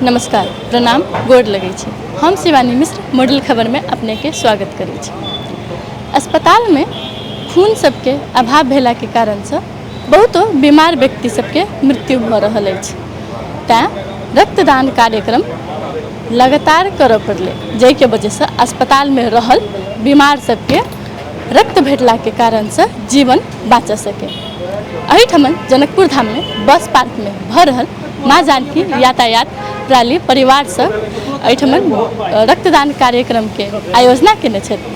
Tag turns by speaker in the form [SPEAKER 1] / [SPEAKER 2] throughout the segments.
[SPEAKER 1] नमस्कार, प्रणाम, गोर लगै छी। हम शिवानी मिश्र मॉडल खबरमे अपनेके स्वागत करै छी। अस्पतालमे खून सबके अभाव भेलाके कारणसँ बहुतो बीमार व्यक्ति सबके मृत्यु भऽ रहल अछि, तैँ रक्तदान कार्यक्रम लगातार करऽ पड़लै, जाहिके वजहसँ अस्पतालमे रहल बीमार सबके रक्त भेटलाके कारणसँ जीवन बाँच सकै। एहिठाम जनकपुर धाममे बस पार्कमे भऽ रहल माँ जानकी यातायात प्रणाली परिवारसँ एहिठाम रक्तदान कार्यक्रमके आयोजना केने छथि,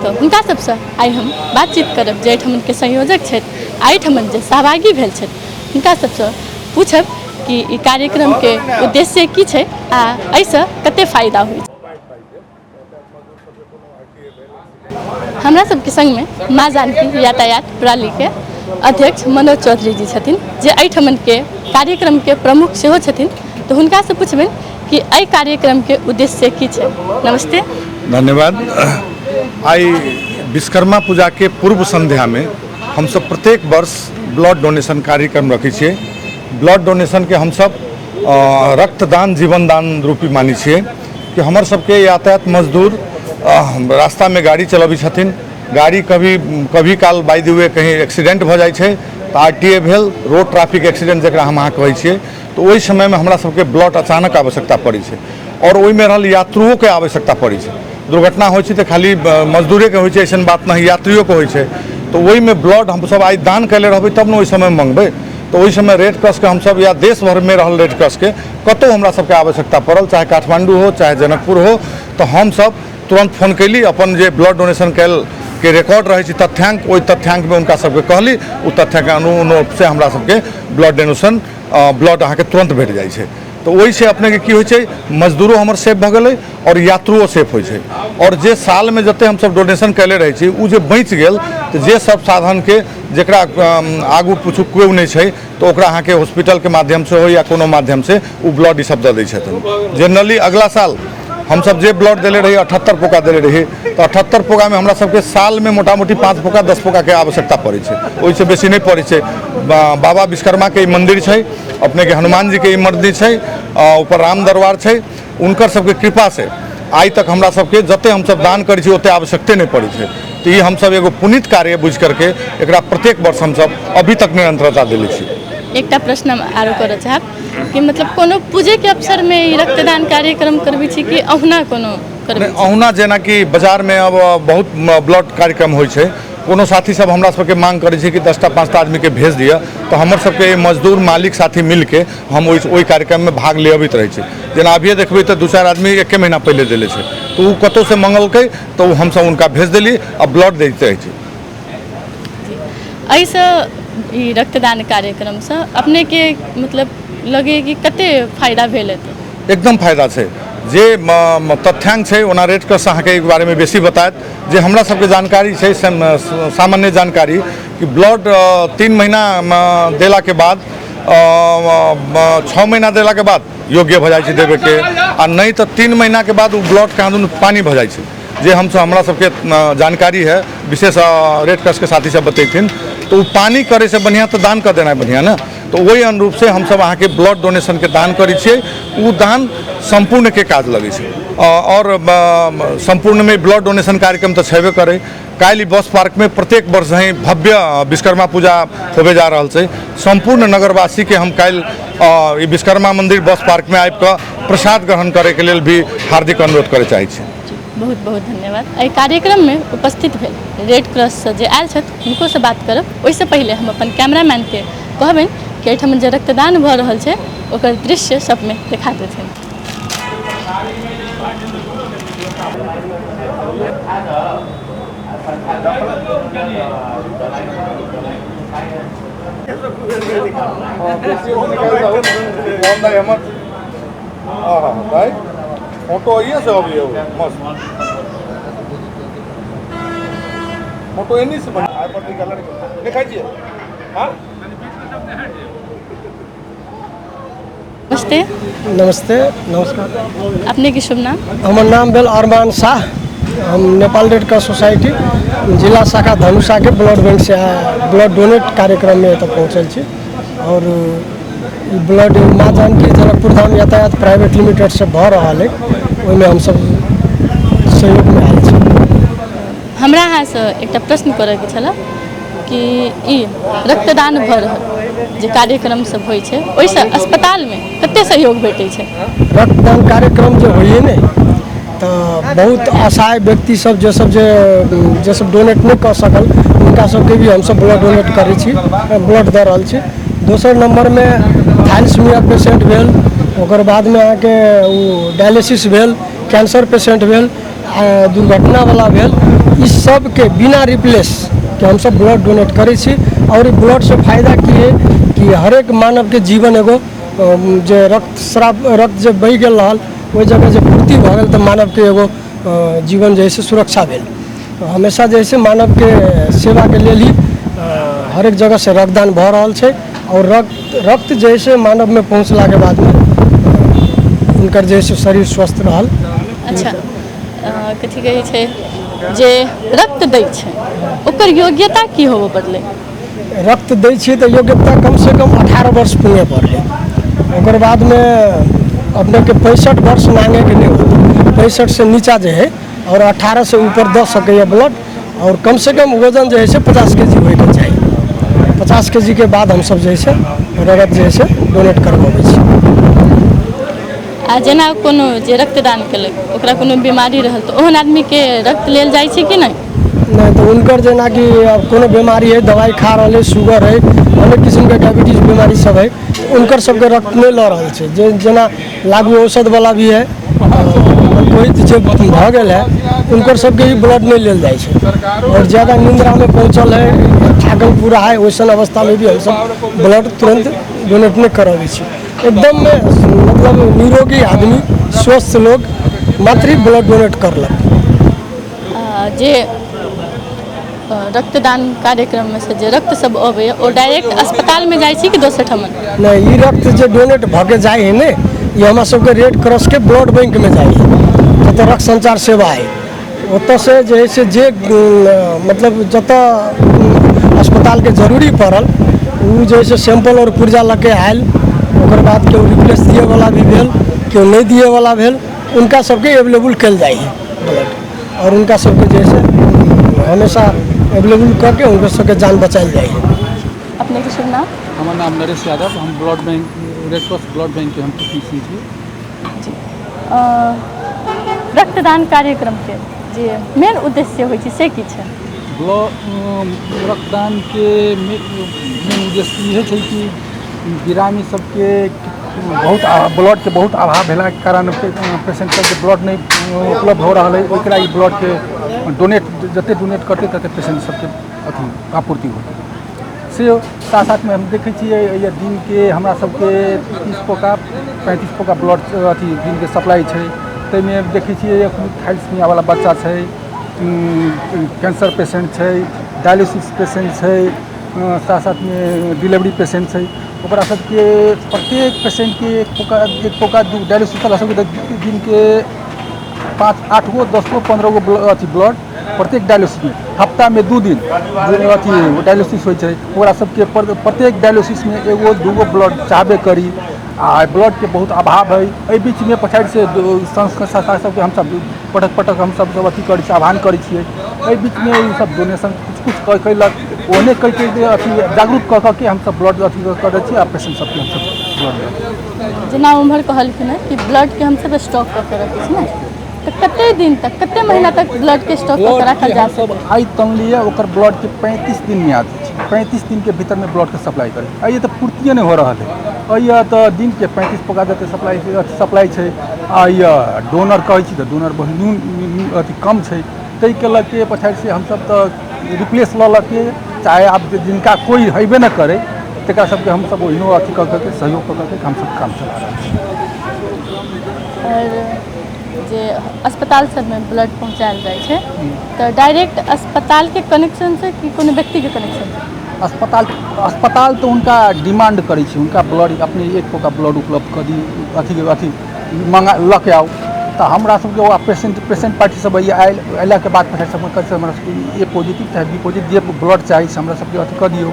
[SPEAKER 1] तऽ हुनका सबसँ आइ हम बातचीत करब जे एहिठामके संयोजक छथि, एहिठाम जे सहभागी भेल छथि, हुनका सबसँ पूछब कि ई कार्यक्रमके उद्देश्य की छै आ एहिसँ कते फायदा होइ छै। हमरा सबके संगमे माँ जानकी यातायात प्रणालीके अध्यक्ष मनोज चौधरी जी छथिन, जे एहिठमनके कार्यक्रमके प्रमुख सेहो छथिन, तऽ हुनकासँ पुछबनि कि एहि कार्यक्रमके उद्देश्य की छै। नमस्ते।
[SPEAKER 2] धन्यवाद। आइ विश्वकर्मा पूजाके पूर्व संध्यामे हमसब प्रत्येक वर्ष ब्लड डोनेशन कार्यक्रम रखै छियै। ब्लड डोनेशनके हमसब रक्तदान जीवनदान रूपी मानै छियै कि हमर सबके यातायात मजदूर रास्तामे गाड़ी चलबै छथिन, गाड़ी कभी कभी काल बाय the way कहीं एक्सीडेंट भऽ जाइ छै तऽ आर टी ए भेल, रोड ट्रैफिक एक्सीडेंट जकरा हम अहाँ कहै छियै, तऽ ओहि समयमे हमरा सबके ब्लड अचानक आवश्यकता पड़ै छै आओर ओहिमे रहल यात्रुओके आवश्यकता पड़ै छै। दुर्घटना होइ छै तऽ खाली मजदूरेके होइ छै अइसन बात नहि, यात्रियोके होइ छै, तऽ ओहिमे ब्लड हमसब आइ दान कयले रहबै तब ने ओहि समयमे मङ्गबै। तऽ ओहि समय रेड क्रॉसके हमसब या देश भरिमे रहल रेड क्रॉसके कतहु हमरा सबके आवश्यकता पड़ल, चाहे काठमाण्डू हो चाहे जनकपुर हो, तऽ हमसब तुरन्त फोन कयली, अपन जे ब्लड डोनेशन कयल के रिकॉर्ड रहै छै तथ्यांक, ओहि तथ्यांकमे हुनका सबके कहली, ओ तथ्यांक अनुरूपसँ हमरा सबके ब्लड डोनेशन ब्लड अहाँके तुरन्त भेट जाइ छै। तऽ ओहिसँ अपनेके की होइ छै, मजदूरो हमर सेफ भऽ गेलै आओर यात्रुओ सेफ होइ छै। आओर जे सालमे जतेक हमसब डोनेशन कयले रहै छी ओ जे बचि गेल, तऽ जे सब साधनके जकरा आगू पाछू केओ नहि छै तऽ ओकरा अहाँके हॉस्पिटलके माध्यमसँ हो या कोनो माध्यमसँ ओ ब्लड ईसब दऽ दै छथिन। जेनरली अगला साल हमसब जे ब्लड देले रही 78 पोका देले रही, तऽ 78 पोकामे हमरा सबके सालमे मोटा मोटी 5 पोका 10 पोकाके आवश्यकता पड़ै छै, ओहिसँ बेसी नहि पड़ै छै। बाबा विश्वकर्माके ई मन्दिर छै, अपनेके हनुमान जीके ई मन्दिर छै, ऊपर राम दरबार छै, हुनकर सबके कृपासँ आइ तक हमरा सबके जते हमसब दान करै छी ओते आवश्यकते नहि पड़ै छै। तऽ ई हमसब एगो पुनीत कार्य बुझि करके एकरा प्रत्येक वर्ष हमसब अभी तक निरंतरता देले छी।
[SPEAKER 1] एकटा प्रश्न हम आरो करऽ चाहब कि मतलब कोनो पूजेके अवसरमे ई रक्तदान कार्यक्रम करबै छी कि अहुना कोनो करबै
[SPEAKER 2] छी? अहुना जेनाकि बाजारमे अब बहुत ब्लड कार्यक्रम होइ छै, कोनो साथी सब हमरा सबके मांग करै छै कि 10टा 5टा आदमीके भेज दिअ, तऽ हमर सबके मजदूर मालिक साथी मिलके हम ओहि कार्यक्रममे भाग ले अबैत रहै छी। जेना अभिये देखबै तऽ 2-4 आदमी एके महीना पहिले देले छै, तऽ ओ कतहुसँ मङ्गलकै तऽ ओ हमसब हुनका भेज देली आ ब्लड दैत रहै छी।
[SPEAKER 1] एहिसँ ई रक्तदान कार्यक्रमसँ अपनेके मतलब लगैए कि कते फायदा भेल हेतै?
[SPEAKER 2] एकदम फायदा छै। जे तथ्यांक छै ओना रेड क्रॉस अहाँके एहि बारेमे बेसी बतायत, जे हमरा सबके जानकारी छै सामान्य जानकारी कि ब्लड 3 महीना देलाके बाद 6 महीना देलाके बाद योग्य भऽ जाइ छै देबेके, आ नहि तऽ 3 महीनाके बाद ओ ब्लड कहाँ दुनू पानी भऽ जाइ छै। जे हमसब हमरा सबके जानकारी है, विशेष रेड क्रॉसके साथी सब बतेथिन, तऽ ओ पानी करैसँ बढ़िआँ तऽ दान कऽ देनाइ बढ़िआँ ने। तऽ ओहि अनुरूपसँ हमसब अहाँके ब्लड डोनेशनके दान करै छियै, ओ दान सम्पूर्णके काज लगै छै। आओर सम्पूर्णमे ब्लड डोनेशन कार्यक्रम तऽ छेबे करै। काल्हि बस पार्कमे प्रत्येक वर्ष ही भव्य विश्वकर्मा पूजा होबे जा रहल छै। सम्पूर्ण नगरवासीके हम काल्हि ई विश्वकर्मा मन्दिर बस पार्कमे आबिकऽ प्रसाद ग्रहण करैके लेल भी हार्दिक अनुरोध करय चाहै छी।
[SPEAKER 1] बहुत बहुत धन्यवाद। एहि कार्यक्रममे उपस्थित भेल रेड क्रॉससँ जे आयल छथि हुनकोसँ बात करब, ओहिसँ पहिले हम अपन कैमरामैनके कहबनि कि एहिठाम जे रक्तदान भऽ रहल छै ओकर दृश्य सबमे देखा देथिन।
[SPEAKER 2] फोटो आइए से अभी मस्त फोटो एनी से बन आय पर निकाल देखाई छियै। हां
[SPEAKER 1] नमस्ते।
[SPEAKER 3] नमस्ते, नमस्कार।
[SPEAKER 1] अपने के शुभ नाम?
[SPEAKER 3] हमर नाम भेल अरमान शाह। हम नेपाल रेड क्रॉस सोसाइटी जिला शाखा धनुषाके ब्लड बैंक से ब्लड डोनेट कार्यक्रममे एतऽ पहुँचल छी और ई ब्लड माँ जानकी जनकपुर धाम यातायात प्राइवेट लिमिटेडसँ भऽ रहल अइ, ओहिमे हमसभ सहयोगमे आयल छी।
[SPEAKER 1] हमरा अहाँसँ एकटा प्रश्न करयके छलए कि ई रक्तदान भऽ रहल जे कार्यक्रम सब होइ छै, ओहिसँ अस्पतालमे कते सहयोग भेटै छै?
[SPEAKER 3] रक्तदान कार्यक्रम जे होइए ने, तऽ बहुत असहाय व्यक्ति सब जे सब डोनेट नहि कऽ सकल, हुनका सबके भी हमसब ब्लड डोनेट करै छी, ब्लड दऽ रहल छी। दोसर नम्बरमे थैलेसीमिया पेशेंट भेल, ओकर बादमे अहाँके ओ डायलिसिस भेल, कैंसर पेशेंट भेल, दुर्घटनावला भेल, ई सबके बिना रिप्लेस के हमसब ब्लड डोनेट करै छी। आओर ई ब्लडसँ फायदा की हइ कि हरेक मानवके जीवन एगो जे रक्त स्राव, रक्त जे बहि गेल रहल, ओहि जगह जे पूर्ति भऽ गेल, तऽ मानवके एगो जीवन जे है से सुरक्षा भेल। हमेशा जे है से मानवके सेवाके लेल ही हरेक जगहसँ रक्तदान भऽ रहल छै। आओर रक्त रक्त जे है से मानवमे पहुँचलाके बादमे हुनकर जे है से शरीर स्वस्थ रहल।
[SPEAKER 1] अच्छा, कथी कहै छै, जे रक्त दै छै ओकर योग्यता की होबऽ पड़लै?
[SPEAKER 3] रक्त दै छियै तऽ योग्यता कमसँ कम 18 वर्ष पुरे पड़लै। ओकर बादमे अपनेके 65 वर्ष नांगेके नहि होतै। 65सँ नीचा जे है आओर 18सँ ऊपर दऽ सकैए ब्लड। आओर कमसँ कम वजन जे है से 50 के जी होइके चाही। 50 के जी के बाद हमसब जे है से रगत जे है से डोनेट करबबै छी।
[SPEAKER 1] आ जेना कोनो जे रक्तदान केलक, ओकरा कोनो बीमारी रहल, तऽ ओहन आदमीके रक्त लेल जाइ छै कि नहि?
[SPEAKER 3] नहि, तऽ हुनकर जेनाकि आब कोनो बीमारी है, दवाइ खा रहल है, शुगर है, अनेक किस्मके डायबिटीज बीमारी सब है, हुनकर सबके रक्त नहि लऽ रहल छै। जे जेना लागू औषधवला भी है, कोइ जे भऽ गेल है, हुनकर सबके भी ब्लड नहि लेल जाइ छै। आओर ज्यादा निन्द्रामे पहुँचल है, थाकल पूरा है, वैसन अवस्थामे भी हमसब ब्लड तुरन्त डोनेट नहि करबै छी। एकदम मतलब निरोगी आदमी, स्वस्थ लोग मात्र ही ब्लड डोनेट करलक।
[SPEAKER 1] जे रक्तदान कार्यक्रममे से जे रक्त सब अबैए, ओ डायरेक्ट अस्पतालमे जाइ छै कि दोसर ठमन?
[SPEAKER 3] नहि, ई रक्त जे डोनेट भऽ के जाइ है ने, ई हमरा सबके रेड क्रॉसके ब्लड बैंकमे जाइ है, जतऽ रक्त संचार सेवा है। ओतऽसँ जे है से जे मतलब जतऽ अस्पतालके जरूरी पड़ल, ओ जे है से सैंपल आओर पुर्जा लऽ के आयल। ओकर बाद केओ रिप्लेस दिएवला भी भेल, केओ नहि दिएवला भेल, हुनका सबके अवेलेबल कयल जाइ है ब्लड। आओर हुनका सबके जे है से हमेशा अवेलेबल कऽ के हुनकर सबके जान बचायल जाइ है।
[SPEAKER 1] अपनेके शुभ नाम?
[SPEAKER 4] हमर नाम नरेश यादव। हम blood bank, red cross blood बैंकके हम टेक्नीशियन छी।
[SPEAKER 1] जी, रक्तदान कार्यक्रमके जे मेन उद्देश्य होइ छै से की छै?
[SPEAKER 4] ब्लड रक्तदानके मेन उद्देश्य इहे छै कि बिरामी सबके बहुत ब्लडके बहुत अभाव भेलाके कारण पेशेंट सबके ब्लड नहि उपलब्ध हो रहल है। ओकरा ई ब्लडके डोनेट, जते डोनेट करतै, तते पेशेंट सबके अथी आपूर्ति होतै। से साथ साथमे हम देखै छियै, एहि दिनके हमरा सबके 30 पोका, 35 पोका ब्लड अथी दिनके सप्लाई छै। ताहिमे देखै छियै, एखन थैलेसीमियावला बच्चा छै, कैंसर पेशेंट छै, डायलिसिस पेशेंट छै, साथ साथमे डिलीवरी पेशेंट छै। ओकरा सबके प्रत्येक पेशेंटके एक पोका, एक पोका दू, डायलिसिस वाला सबके तऽ दिनके 5, 8 गो, 10 गो, 15 गो अथी ब्लड प्रत्येक डायलिसिसमे। हफ्तामे 2 दिन जे अथी डायलिसिस होइ छै, ओकरा सबके प्रत्येक डायलिसिसमे एगो दूगो ब्लड चाहबे करी। आ ब्लडके बहुत अभाव है। एहि बीचमे पछाड़िसँ संस्था सबके हमसब पटक पटक हमसब सब अथी करै छियै, आह्वान करै छियै। एहि बीचमे ई सब डोनेशन किछु किछु कयलक, ओहने कहि कहि अथी जागरूक कऽ कऽ के हमसब ब्लड अथी करै छियै आ पेशेंट सबके हमसब ब्लड दै छियै।
[SPEAKER 1] जेना उम्हर कहलखिन हँ कि ब्लडके हमसब स्टॉक कऽ के रखै छी ने, तऽ कते दिन तक, कते महीना तक ब्लडके स्टॉक कऽ के राखल जा
[SPEAKER 4] हमसब
[SPEAKER 1] सकै?
[SPEAKER 4] आइ तनलियै, ओकर ब्लडके 35 दिन मियाद छै। 35 दिनके भीतरमे ब्लडके सप्लाई करै। एहि तऽ पूर्तिए नहि हो रहल है। एहि तऽ दिनके 35 पोका जते सप्लाई सप्लाई छै, आ ई डोनर कहै छी तऽ डोनर बहुत न्यून अथी कम छै। ताहिके लऽ के पछाड़ि से हमसब तऽ रिप्लेस लऽ लऽ के, चाहे आब जिनका कोइ हेबे नहि करै, तकरा सबके हमसब ओहिनो अथी कऽ कऽ के, सहयोग कऽ कऽ के हमसब काम चला रहल छी।
[SPEAKER 1] आओर जे अस्पताल सबमे ब्लड पहुँचायल जाइ छै, तऽ डायरेक्ट अस्पतालके कनेक्शनसँ कि कोनो व्यक्तिके कनेक्शन?
[SPEAKER 4] अस्पताल अस्पताल तऽ हुनका डिमांड करै छै, हुनका ब्लड अपने एक पोका ब्लड उपलब्ध कऽ दी, अथी अथी मंगा लऽ के आउ। तऽ हमरा सबके ओ पेशेंट पेशेंट पार्टी सब आयल, अयलाके बाद फेर सब कहै छै, हमरा सबके ए पॉजिटिव चाहे बी पॉजिटिव जे ब्लड चाही से हमरा सबके अथी कऽ दियौ।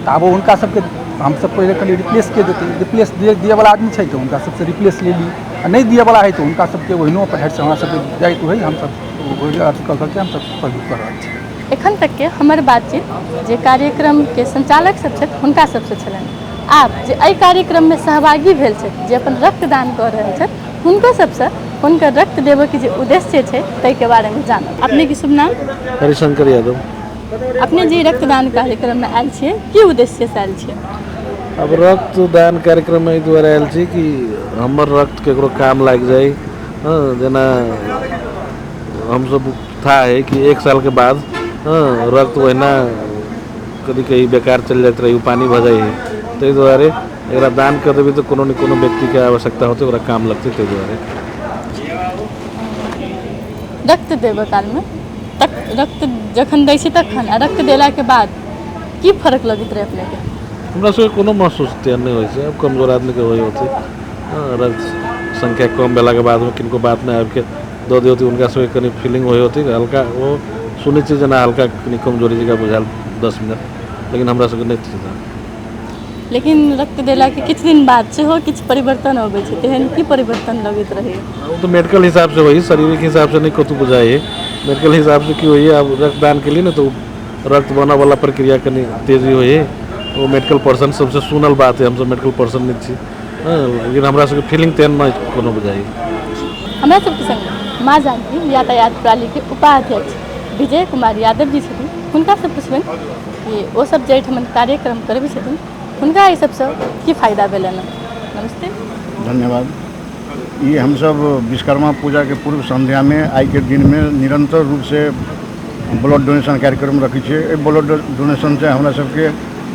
[SPEAKER 4] तऽ आब हुनका सबके हमसब पहिले कनि रिप्लेस के देतै, रिप्लेस दियऽवला आदमी छै तऽ हुनका सबसँ रिप्लेस लेली, आ नहि दियऽवला है तऽ हुनका सबके ओहिनो अपन हमरा सबके जाइत होइ, हमसब अथी कऽ कऽ हमसब सहयोग कऽ रहल छी।
[SPEAKER 1] एखन तकके हमर बातचीत जे कार्यक्रमके संचालक सब छथि हुनका सबसँ छलनि। आब जे एहि कार्यक्रममे सहभागी भेल छथि, जे अपन रक्तदान कऽ रहल छथि, हुनको सबसँ हुनकर रक्त देबऽके जे उद्देश्य छै ताहिके बारेमे जानब। अपनेके शुभ नाम?
[SPEAKER 5] हरिशंकर यादव।
[SPEAKER 1] अपने जे रक्तदान कार्यक्रममे आयल छियै, की उद्देश्यसँ आयल छियै?
[SPEAKER 5] अब रक्तदान कार्यक्रममे एहि दुआरे आयल छी कि हमर रक्त ककरो काम लागि जाइ। हँ, जेना हमसब था है कि 1 साल के बाद हँ रक्त ओहिना कभी कभी बेकार चलि जाइत रहै, ओ पानी भऽ जाइ है, ताहि दुआरे एकरा दान कर देबै तऽ कोनो ने कोनो व्यक्तिके आवश्यकता होतै, ओकरा काम लगतै, ताहि दुआरे।
[SPEAKER 1] रक्त देबऽ कालमे तक रक्त जखन दै छै तखन आ रक्त देलाके बाद की फर्क लगैत रहै अपनेके?
[SPEAKER 5] हमरा सबके कोनो महसूस तेहन नहि होइ छै। आब कमजोर आदमीके होइ होतै, रक्त संख्या कम भेलाके बादमे किनको बातमे आबिके दऽ दियौ तऽ हुनका सबके कनि फीलिंग होइ होतै हल्का, ओ सुनै छियै जेना हल्का कनि कमजोरी जकाँ बुझायल 10 मिनट, लेकिन हमरा सबके नहि छै।
[SPEAKER 1] लेकिन रक्त देलाके किछु दिन बाद सेहो किछु परिवर्तन अबै छै, तेहन की परिवर्तन लगैत रहै?
[SPEAKER 5] ओ तऽ मेडिकल हिसाबसँ होइ, शारीरिक हिसाबसँ नहि कतहु बुझाइ है। मेडिकल हिसाबसँ की होइए, आब रक्तदान के लिए ने तऽ रक्त बनऽवला प्रक्रिया कनि तेजी होइ है, ओ मेडिकल पर्सन सबसँ सुनल बात है, हमसब मेडिकल पर्सन नहि छी, लेकिन हमरा सबके फीलिंग तेहन नहि कोनो बुझाइ।
[SPEAKER 1] हमरा सबके संग माँ जानकी यातायात प्रणालीके उपाध्यक्ष विजय कुमार यादव जी छथिन, हुनकासँ पुछबनि कि ओ सब जे एहिठमन कार्यक्रम करबै छथिन हुनका एहि सबसँ की फायदा भेलनि। नमस्ते।
[SPEAKER 6] धन्यवाद। ई हमसब विश्वकर्मा पूजाके पूर्व संध्यामे आइके दिनमे निरंतर रूपसँ ब्लड डोनेशन कार्यक्रम रखै छियै। एहि ब्लड डोनेशनसँ हमरा सबके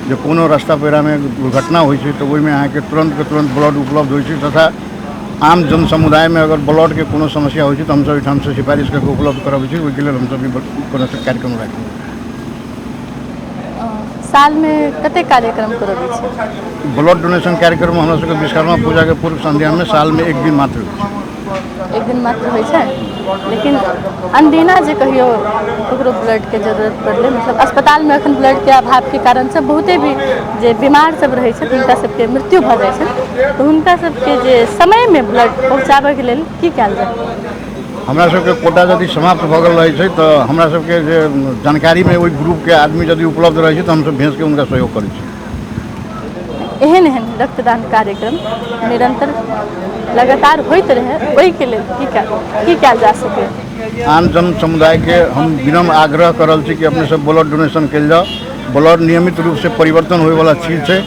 [SPEAKER 6] जे कोनो रास्ता पेरामे दुर्घटना होइ छै तऽ ओहिमे अहाँके तुरन्तके तुरन्त ब्लड उपलब्ध होइ छै, तथा आम जन समुदायमे अगर ब्लडके कोनो समस्या होइ छै तऽ हमसब एहिठामसँ सिफारिश कऽ के उपलब्ध करबै छी। ओहिके लेल हमसब ई कोनो कार्यक्रम राखै छी।
[SPEAKER 1] सालमे कतेक कार्यक्रम करबै छी?
[SPEAKER 6] ब्लड डोनेशन कार्यक्रम हमरा सबके विश्वकर्मा पूजाके पूर्व संध्यामे सालमे एक दिन मात्र होइ छै।
[SPEAKER 1] एक दिन मात्र होइ छै, लेकिन अनदिना जे कहियो ककरो ब्लडके जरूरत पड़लै, मतलब अस्पतालमे एखन ब्लडके अभावके कारणसँ बहुते भी जे बीमार सब रहै छथि हुनका सबके मृत्यु भऽ जाइ छै, तऽ हुनका सबके जे समयमे ब्लड पहुँचाबैके लेल की कयल जाय?
[SPEAKER 6] हमरा सबके कोटा यदि समाप्त भऽ गेल रहै छै तऽ हमरा सबके जे जानकारीमे ओहि ग्रुपके आदमी यदि उपलब्ध रहै छै तऽ हमसब भेजके हुनका सहयोग करै छी।
[SPEAKER 1] एहन एहन रक्तदान कार्यक्रम निरंतर लगातार होइत रहै, ओहिके लेल की कयल जा सकै?
[SPEAKER 6] आम जन समुदायके हम विनम्र आग्रह कर रहल छी कि अपने सब ब्लड डोनेशन कयल जाउ। ब्लड नियमित रूपसँ परिवर्तन होइवला चीज छै,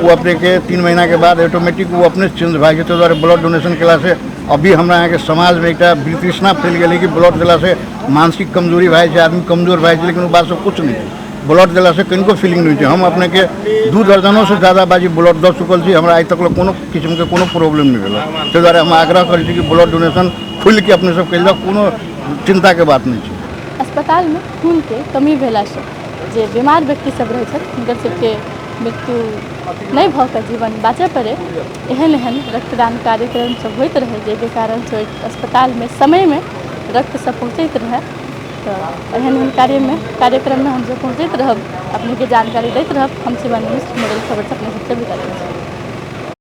[SPEAKER 6] ओ अपनेके 3 महीनाके बाद ऑटोमेटिक ओ अपने चेंज भए जेतै। ताहि दुआरे ब्लड डोनेशन कयलासँ अभी हमरा अहाँके समाजमे एकटा वितृष्णा फैल गेलै कि ब्लड देलासँ मानसिक कमजोरी भए जाइ छै, आदमी कमजोर भए जाइ छै, लेकिन ओ बात सब किछु नहि छै। ब्लड देलासँ कनिको फीलिंग नहि होइ छै। हम अपनेके 2 दर्जनोसँ ज्यादा बाजी ब्लड दऽ चुकल छी, हमरा आइ तक कोनो किस्मके कोनो प्रॉब्लम नहि भेल। ताहि दुआरे हम आग्रह करै छी कि ब्लड डोनेशन खुलिके अपने सब कयल जाउ, कोनो चिन्ताके बात नहि छै।
[SPEAKER 1] अस्पतालमे खूनके कमी भेलासँ जे बीमार व्यक्ति सब रहै छथि हुनकर सबके मृत्यु नहि भऽ कऽ जीवन बाँचऽ पड़ै, एहन एहन रक्तदान कार्यक्रम सब होइत रहै, जाहिके कारणसँ ओहि अस्पतालमे समयमे रक्त सब पहुँचैत रहै। तऽ एहन एहन कार्यक्रममे हमसब पहुँचैत रहब, अपनेके जानकारी दैत रहब। हम शिवानी मिश्र, मोबाइल खबर से अपने सबसँ विदा लै छी।